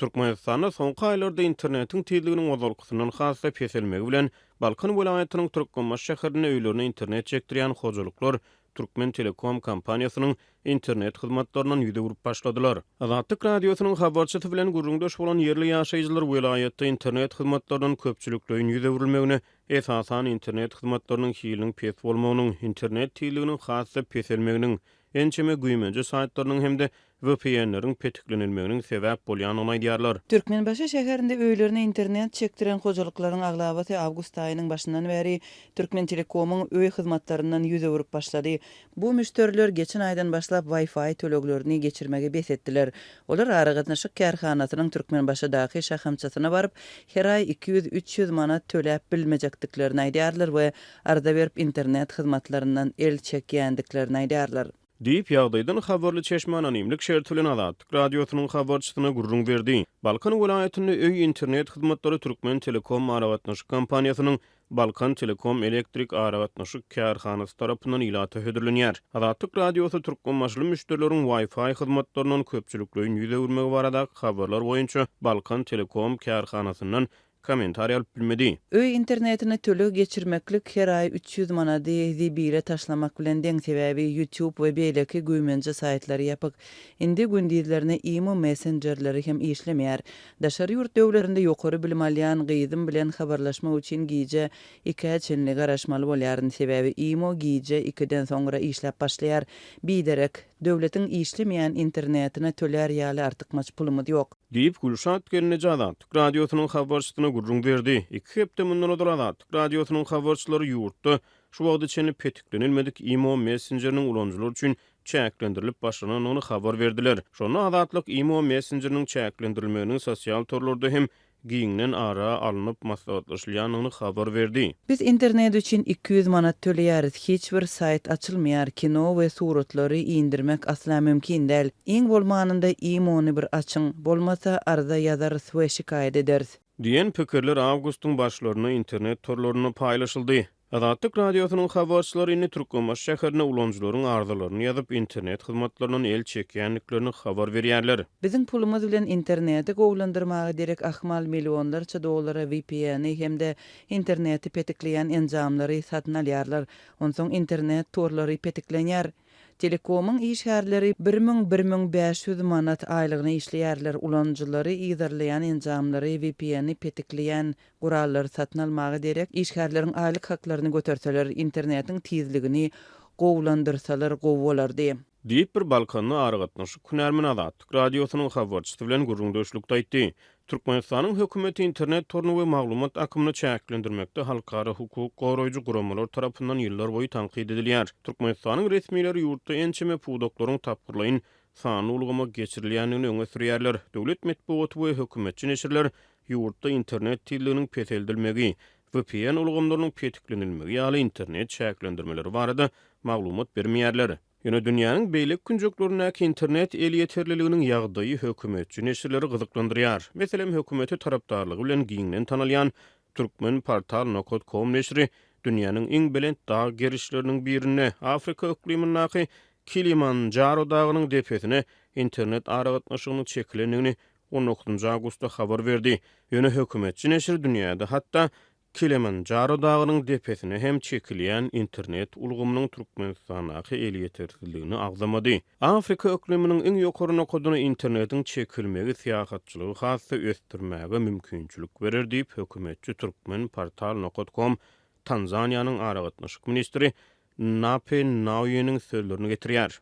Türkmenistanda soňky aýlarda internetiň tizliginiň ozalkysyndan has-da peselmegi bilen, Balkan welaýatynyň Türkmenbaşy şäherinde öýlerine internet çekdirýän hojalyklar Türkmentelekom kompaniýasynyň internet hyzmatlaryndan ýüz öwrüp başladylar. Azatlyk Radiosynyň habarçysy bilen gürrüňdeş bolan ýerli ýaşaýjylar welaýatda internet hyzmatlaryndan köpçülikleýin ýüz öwrülmegine, esasan, internet hyzmatlarynyň hiliniň pes bolmagynyň, internet tizliginiň has-da peselmeginiň, ençeme güýmenje saýtlarynyň hem-de VPN-leriň petiklenilmeginiň sebäp bolýandygyny aýdýarlar. Türkmenbaşy şäherinde öýlerine internet çekdiren hojalyklaryň aglabasy awgust aýynyň başyndan bäri Türkmentelekomyň öý hyzmatlaryndan ýüz öwrüp başlady. Bu müşderiler geçen aýdan başlap Wi-Fi töleglerini geçirmegi bes etdiler. Olar aragatnaşyk kärhanasynyň Türkmenbaşydaky şahamçasyna baryp, her aý 200-300 manat töläp bilmejekdiklerini aýdýarlar we arza berip internet hyzmatlaryndan el çekýändiklerini aýdýarlar. Diýip, ýagdaýdan habarly çeşme anonimlik şerti bilen Azatlyk Radiosynyň habarçysyna gürrüň berdi. Balkan welaýatynda öý internet hyzmatlary Türkmentelekom aragatnaşyk kompaniýasynyň Balkan Telekom elektrik aragatnaşyk kärhanasy tarapyndan ilata hödürlenýär. Azatlyk Radiosy türkmenbaşyly müşderileriň Wi-Fi hyzmatlaryndan köpçülikleýin ýüz öwürmegi baradaky habarlar boýunça Balkan Telekom kärhanasyndan kommentariý alyp bilmedi. Öý internetine töleg geçirmeklik her aý 300 manady zibile taşlamak bilen deň sebäbi YouTube we beýleki güýmenje saýtlary ýapyk. Indi gündizlerine imo messenjerleri hem işlemeýär. Daşary ýurt döwlerinde ýokary bilim alýan gyzym bilen habarlaşmak üçin gije ikä çenli garaşmaly bolýaryn sebäbi imo gije ikiden soňra işläp başlaýar. Biderek, döwletiň işlemeýän internetine tölär ýaly artykmaç pulumyz ýok. Diýip, Gülşat gelneje Azatlyk Radiosynyň habarçysyna gürrüň berdi. Iki hepde mundan ozal Azatlyk Radiosynyň habarçylary ýurtda şu wagta çenli petiklenilmedik imo messenjeriniň ulanyjylar üçin çäklendirilip başlanandygyny habar berdiler. Şonda Azatlyk imo messenjeriniň çäklendirilmeginiň sosial torlarda hem giňden ara alnyp maslahatlaşylýandygyny habar berdi. Biz internet üçin 200 manat töleýäris, hiç bir saýt açylmaýar, kino we suratlary indirmek asla mümkin däl. Iň bolmanynda imo-ny bir açyň, bolmasa arza ýazarys we şikaýat ederis. Diýen pikirler awgustyň başlarynda internet torlarynda paýlaşyldy. Azatlyk Radiosynyň habarçylary indi Türkmenbaşy şäherinde ulanyjylaryň arzalaryny ýazyp, internet hyzmatlaryndan el çekýändiklerini habar berýärler. Biziň pulumyz bilen interneti gowulandyrmaga derek ahmal millionlarça dollara VPN-i hem-de interneti petikleýän enjamlary satyn alýarlar. Onsoň internet torlary petiklenýär. Telekomyň işgärleri 1000, 1500 manat aýlygyna işleýärler, ulanyjylary yzarlaýan enjamlary, VPN-i petikleýän gurallary satyn almaga derek, işgärleriň aýlyk haklaryny göterseler, internetiň tizligini gowulandyrsalar gowy bolardy. Diýip, bir balkanly aragatnaşyk hünärmeni Azatlyk Radiosynyň habarçysy bilen gürrüňdeşlikde aýtdy. Türkmenistanyň hökümeti internet toruny we maglumat akymyny çäklendirmekde halkara hukuk goraýjy guramalar tarapyndan ýyllarboýy tankyt edilýär. Türkmenistanyň resmileri ýurtda ençeme pudaklaryň tapgyrlaýyn sanly ulgama geçirilýändigini öňe sürýärler. Döwlet metbugaty we hökümetçi neşirler ýurtda internet tizliginiň peseldilmegi, VPN ulgamlarynyň petiklenilmegi ýaly internet çäklendirmeleri barada maglumat bermeýärler. Ýöne dünýäniň beýleki künjeklerindäki internet elýeterliliginiň ýagdaýy hökümetçi neşirleri gyzyklandyrýar. Meselem, hökümete tarapdarlygy bilen giňden tanalýan Turkmenportal nokat kom neşiri dünýäniň iň belent dag gerişleriniň birinde, Afrika yklymyndaky Kilimanjaro dagynyň depesine internet aragatnaşygynyň çekilendigini on dokuzynjy awgustda habar berdi. Ýöne hökümetçi neşir dünýäde hatda Kilimanjaro dagynyň depesine hem çekilýän internet ulgamynyň Türkmenistandaky elýetersizligini agzamady. Afrika yklymynyň iň ýokary nokadyna internetiň çekilmegi syýahatçylygy has-da ösdürmäge mümkinçilik berer diýip, hökümetçi Turkmenportal nokat kom Tanzaniýanyň aragatnaşyk ministri Nape Nauýeniň sözlerini getirýär.